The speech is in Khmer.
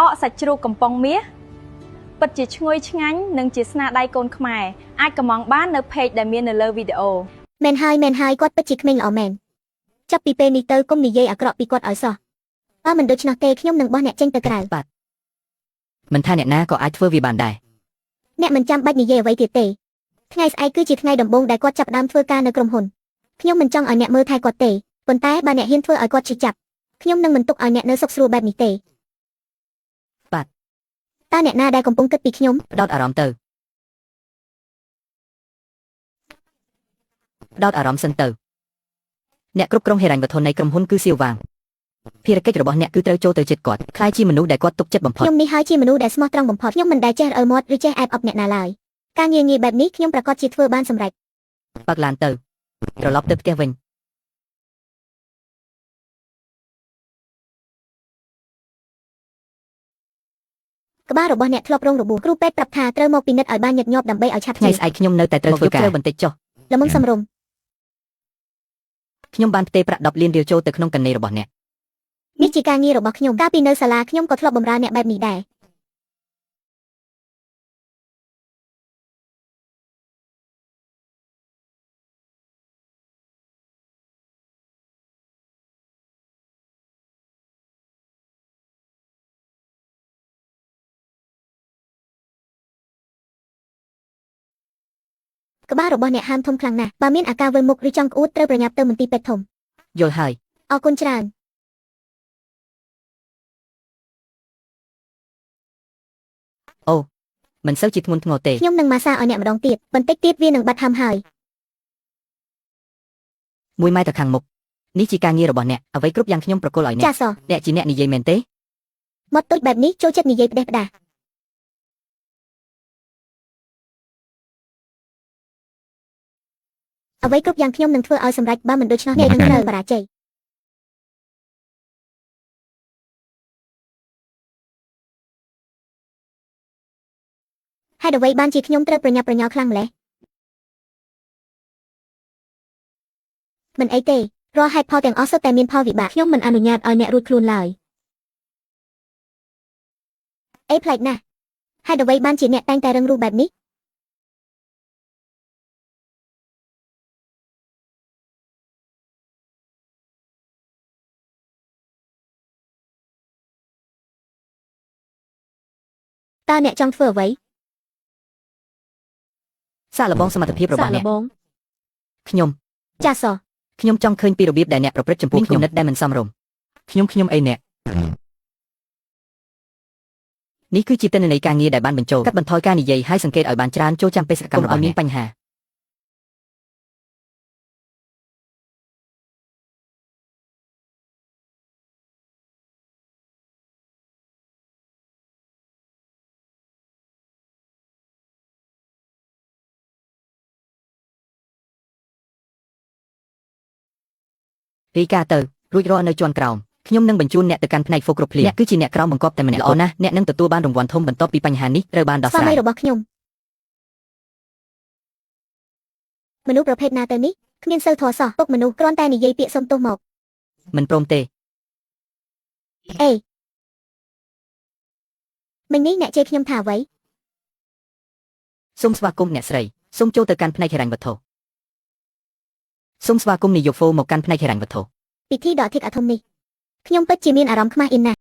អកសាច់ជ្រូកកំប៉ុងមាសពិតជាឈ្ងុយឆ្ងាញ់និងជាស្នាដៃកូនខ្មែរអាចកម្ម៉ង់បាននៅ page ដែលមាននៅលើវីដេអូ មែនហើយមែនហើយគាត់ពិតជាក្មេងល្អមែនចាប់ពីពេលនេះទៅកុំនិយាយអាក្រក់ពីគាត់ឲ្យសោះបើមិនដូច្នោះទេខ្ញុំនឹងបោះអ្នកចេញទៅក្រៅ បាទមិនថាអ្នកណាក៏អាចធ្វើវាបានដែរ អ្នកមិនចាំបាច់និយាយអ្វីទៀតទេថ្ងៃស្អែកគឺជាថ្ងៃដំបូងដែលគាត់ចាប់ផ្ដើមធ្វើការនៅក្រុមហ៊ុនខ្ញុំមិនចង់ឲ្យអ្នកមើលថែគាត់ទេប៉ុន្តែបើអ្នកហ៊ានធ្វើឲ្យគាត់ឈឺចាប់ខ្ញុំនឹងមិនទុកឲ្យអ្នកនៅសុខស្រួលបែបនេះទេ បាទ តើអ្នកណាដែលកំពុងគិតពីខ្ញុំ ផ្ដោតអារម្មណ៍ទៅផ្ដោតអារម្មណ៍សិនទៅអ្នកគ្រប់គ្រងហិរញ្ញវត្ថុនៃក្រុមហ៊ុនគឺសៀវវាងភារកិច្ចរបស់អ្នកគឺត្រូវចូលទៅជិតគាត់ក្លាយជាមនុស្សដែលគាត់ទុកចិត្តបំផុត ខ្ញុំនេះហើយជាមនុស្សដែលស្មោះត្រង់បំផុតខ្ញុំមិនដែលចេះរអិលមាត់ឬចេះអែបអបអ្នកណាឡើយការងារងាយបែបនេះខ្ញុំប្រកាសជាធ្វើបានសម្រេច បើកឡានទៅត្រឡប់ទៅផ្ទះវិញ ក្បាលរបស់អ្នកធ្លាប់រងរបួសគ្រូពេទ្យប្រាប់ថាត្រូវមកពិនិត្យឲ្យបានញឹកញាប់ដើម្បីឲ្យឆាប់ ថ្ងៃ ជា ស្អែកខ្ញុំនៅតែត្រូវធ្វើការបន្តិចចុះ ល្មមសំរុំ ខ្ញុំបានផ្ទេរប្រាក់10លានរៀលចូលទៅក្នុងកណនីរបស់អ្នក នេះជាការងាររបស់ខ្ញុំកាលពីនៅសាលាខ្ញុំក៏ធ្លាប់បម្រើអ្នកបែបនេះដែរក្បាលរបស់អ្នកហាមធំខ្លាំងណាស់បើមានអាការវិលមុខឬចង់ក្អួតត្រូវប្រញាប់ទៅមន្ទីរពេទ្យធំ យល់ហើយ អរគុណច្រើន អូមិនសូវជាធ្ងន់ធ្ងរទេ ខ្ញុំនឹងម៉ាសាឲ្យអ្នកម្ដងទៀតបន្តិចទៀតវានឹងបាត់ហាំហើយ 1ម៉ែត្រទៅខាងមុខនេះជាការងាររបស់អ្នកអ្វីគ្រប់យ៉ាងខ្ញុំប្រគល់ឲ្យអ្នក ចាស អ្នកជាអ្នកនិយាយមែនទេ មាត់ទូចបែបនេះចូលចិត្តនិយាយផ្ដេសផ្ដាសអ្វីគ្រប់យ៉ាងខ្ញុំនឹងធ្វើឲ្យសម្រេចបើមិនដូច្នោះអ្នកនឹងត្រូវបរាជ័យហេតុអ្វីបានជាខ្ញុំត្រូវប្រញាប់ប្រញាល់ខ្លាំងម្ល៉េះមិនអីទេរាល់ហេតុផលទាំងអស់សុទ្ធតែមានផលវិបាកខ្ញុំមិនអនុញ្ញាតឲ្យអ្នករួចខ្លួនឡើយអេប្លែកណាស់ហេតុអ្វីបានជាអ្នកតែងតែរឹងរូសបែបនេះតើអ្នកចង់ធ្វើអ្វី សាកល្បងសមត្ថភាពរបស់អ្នក សាកល្បង ខ្ញុំ ចាស ខ្ញុំចង់ឃើញពីរបៀបដែលអ្នកប្រព្រឹត្តចំពោះខ្ញុំនិតដែលមិនសមរម្យខ្ញុំខ្ញុំអីអ្នកនេះគឺជាទិន្នន័យការងារដែលបានបញ្ចូលកាត់បន្ថយការនិយាយហើយសង្កេតឲ្យបានច្រើនចូលចាំបេសកកម្មរបស់មានបញ្ហារីកាទៅរួចរាល់នៅជាន់ក្រោមខ្ញុំនឹងបញ្ជូនអ្នកទៅកាន់ផ្នែកហ្វូគ្រប់ភ្លាមអ្នកគឺជាអ្នកក្រោមបង្គាប់តែម្នាក់ល្អណាស់អ្នកនឹងទទួលបានរង្វាន់ធំបន្ទាប់ពីបញ្ហានេះត្រូវបានដោះ ស្វា ស្រាយ មីរបស់ខ្ញុំមនុស្សប្រភេទណាទៅនេះគ្មានសិលធម៌សោះពុកមនុស្សគ្រាន់តែនិយាយពាក្យសុំទោសមក មិនព្រមទេ អេមិញនេះអ្នកជេរខ្ញុំថាអ្វី សូមស្វាគមន៍អ្នកស្រីសូមចូលទៅកាន់ផ្នែកហិរញ្ញវត្ថុសូមស្វាគមន៍នាយកហ្វូមកកាន់ផ្នែកហិរញ្ញវត្ថុ ពិធីដ៏អធិកអធមនេះខ្ញុំពិតជាមានអារម្មណ៍ខ្មាស់អៀនណាស់